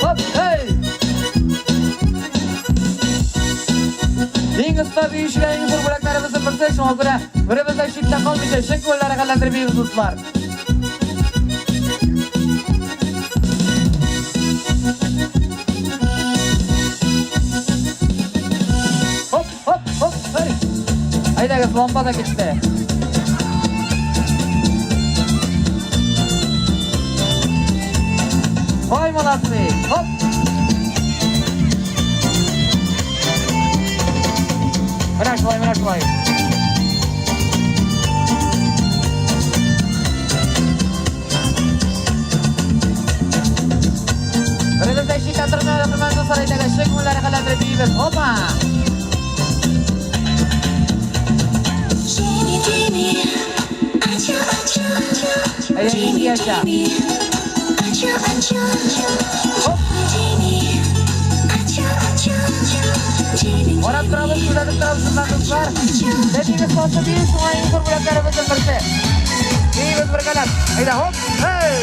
Хоп, эй! Иң оста биючеләр, иң зур бүләкләребезнең берсе, шуңа күрә беребез дә читтә калмыйча, чын күңелдән рәхәтләндереп биибез, дуслар. Хоп, хоп, хоп, эй! Әйдәгез, лампа да китте. Ой, молодцы! Хоп! Менә шулай, менә шулай. Беребез дә читтә тормый, рәхмәт дуслар, әйдәгез, чын күңелдән рәхәтләндереп биибез. Опа! Әйдә, Индиячә. Хоп! Карап торабыз, күзәтеп торабыз, хөрмәтле дуслар. Нәтиҗәсе булса бию, шуңа иң зур бүләкләребезнең берсе. Биибез бергәләп. Әйдә, хоп! Һей!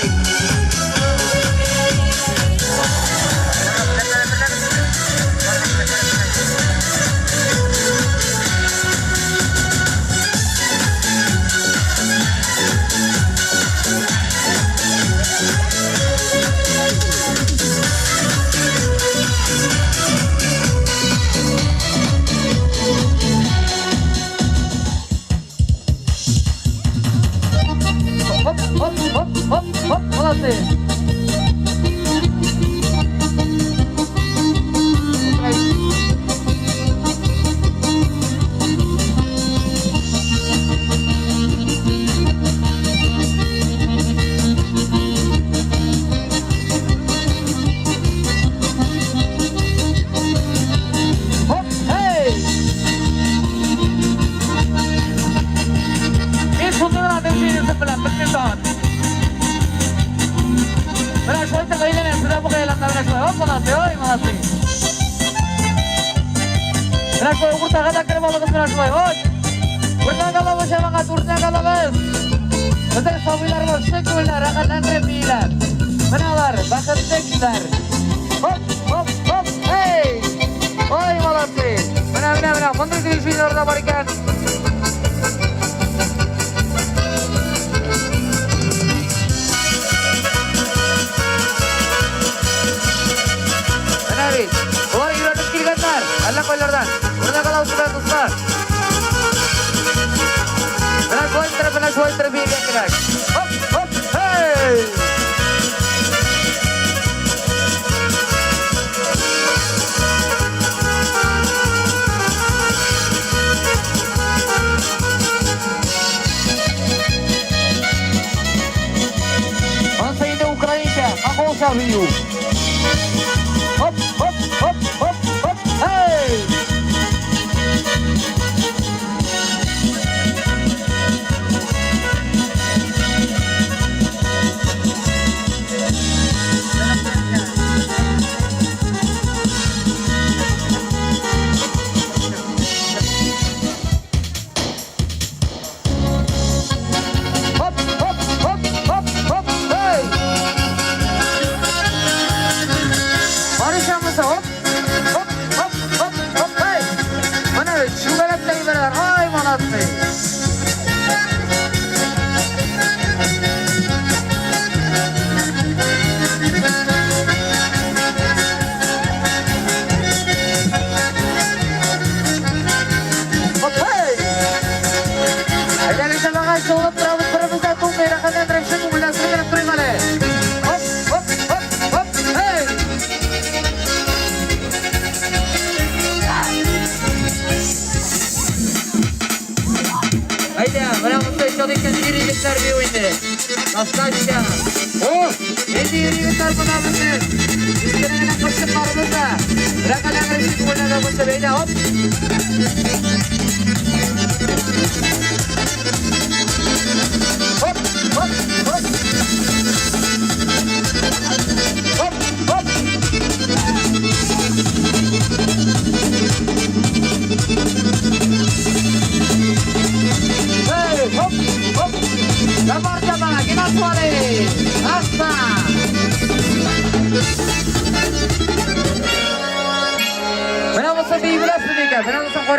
Хоп, хоп, хоп, хоп, хоп, молодцы. Хоп, эй! Мин шундый гына движениесен беләм, белмим тагын. Менә шулай итеп әйләнәм, сез дә бу әйләнә менә шулай. Оп, молодцы, ой, молодцы. Менә шулай уртага да кереп алыгыз менә шулай. Ой! Үрнәк алабыз, җәмәгать, үрнәк алабыз. Безнең сабыйларыбыз чын күңелдән рәхәтләндереп бииләр. Менә алар, бәхетле кешеләр. Хоп, хоп, хоп, эй! Ой, молодцы! Менә, менә, менә, мондый движениеләр дә бар икән. Менә бит, болар өйрәнеп килгәннәр, әллә кайлардан. Үрнәк алабыз сездән, дуслар. Менә шулай иттереп, менә шулай иттереп биергә кирәк. Хоп, хоп, эй! Ансы инде украинча, хохолча бию. Хоп, хоп, хоп, хоп, хоп, эй! Хоп, хоп, хоп, хоп, хоп, эй! Барышамыз, хоп, хоп, хоп, хоп, хоп, эй! Менә чүгәләп тә җибәрәләр. Ай, молодцы! Хоп, эй! Әйдәгез, җәмәгать, чолгап торабыз, беребез дә туңмый, рәхәтләндереп, чын күңелдән сикереп торыйк әле. Хоп, хоп, хоп, хоп, эй! Әйдә, менә монда иҗат иткән ир егетләр бию инде. Настоящая. О, нинди ир егетләр монда безнең. Кечкенә генә кошчыкларыбыз да. Рәхәтләндереп, чын күңелдән дә әйдә, хоп. Хоп, хоп, хоп. Хоп, хоп. Hey, хоп, хоп. Замар жамага, Геннадий Asta. Монысы бии беләсез микән? Менә монысын карыйк.